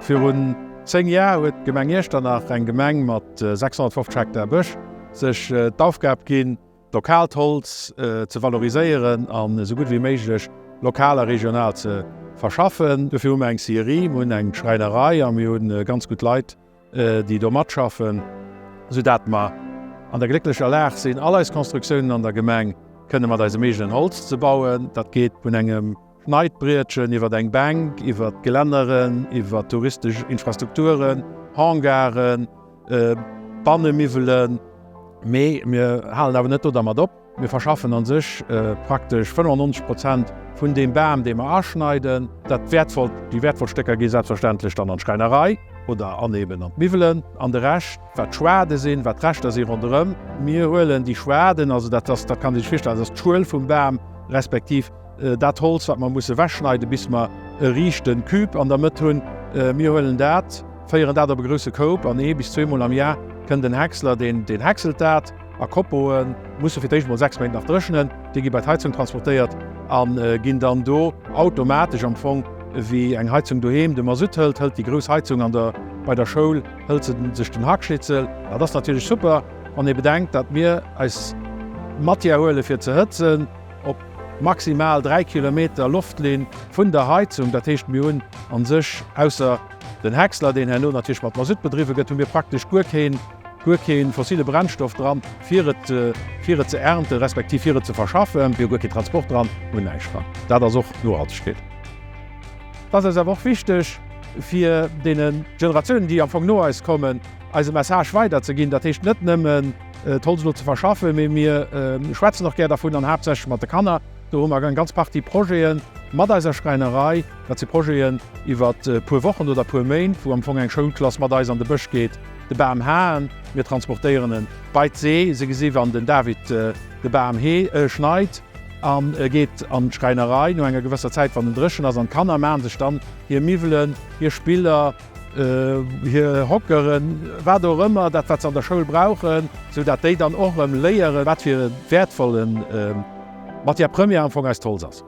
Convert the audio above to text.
Virun 10 Jar huet d'Gemeng Iechternach, eng Gemeng mat 650 Hektar Bësch, sech d'Aufgab ginn, d'lokaalt Holz ze valoriséieren an esou gutt wéi méiglech lokal a regional ze verschaffen. Dofir hu mer eng Scierie, mir hunn eng Schräinerei a mir hu ganz gutt Leit, déi do matschaffen, soudatt mer an der glécklecher Lag sinn, all eis Constructiounen an der Gemeng kënne mat eisem eegenen Holz ze bauen. Dat geet vun engem Schneidbrietchen iwwer eng Bänk, iwwer Gelänneren, iwwer touristesch Infrastrukturen, Hangaren, Bannemiwwelen. Mee mir halen awer net do dermat op. Mir verschaffen a sech praktesch 95 Prozent vun deem Bam, dee mer aschneiden. Dat wäertvollt, déi wäertvoll Stécker gi selbstverständlech dann an d'Schräinerei oder an eben an d'Miwwelen. An de Rescht, wat d'Schwaarde sinn, wat d'Reschter si ronderëm, mir huelen déi Schwaarden, also dat ass, dat kann ee sech virstellen, dat ass d'Schuel vum Bam, respektiv dat Holz, wat mer musse wechschneiden, bis mer e riichte Cube an der Mëtt hunn. Mir huelen dat, féieren dat op e grousse Koup an ee bis zweemol am Jar kënnt en Häcksler, deen häckselt dat. A Koppoe musse fir d'éischt mol 6 Méint nach dréchnen, déi gi bei d'Heizung transportéiert a ginn dann do automatesch am Fong wéi eng Heizung doheem de Masutt hëlt, hëlt déi grouss Heizung an der bei der Schoul hëlt se sech den Hackschnitzel. Dat ass natierlech super, wann ee bedenkt, datt mir eis Matière huele fir ze hëtzen op maximal 3 Kilometer Loftlinn vun der Heizung. Dat heescht mir hunn a sech, ausser den Häcksler, deen herno natierlech mat Masutt bedriwwe gëtt, hu mir praktesch guer keen guer kee fossile Brennstoff dran, fir et, fir et ze ernten, respektiv fir et ze verschaffen. Mir hu guer keen Transport dran, mir hunn näischt dran. Dat ass och Nohaltegkeet. Et ass eis awer och wichteg, fir deene Generatiounen, déi am Fong no eis kommen, eise Message weiderzeginn. Dat heescht net nëmmen d'Holz elo ze verschaffen, mee mir schwätzen och gär dervun an haaptsächlech mat de Kanner. Do hu mer eng ganz Partie Projete mat eiser Schräinerei. Dat si Projeten iwwer e puer Wochen oder e puer Méint, wou am Fong eng Schoulklass mat eis an de Bësch geet, de Bam haen. Mir transportéieren en bei d'See. Se gesi wann den David de Bam schneit an e geet an d'Schräinerei no enger gewësser Zäit, wann en dréchen ass. An d'Kanner maachen sech dann hir Miwwelen, hir Spiller, hir Hockeren, wat och ëmmer, dat wat se an der Schoul brauchen, sou dat déi dann och erëm léieren, wat fir e wäertvolle Matière première am Fong eist Holz ass.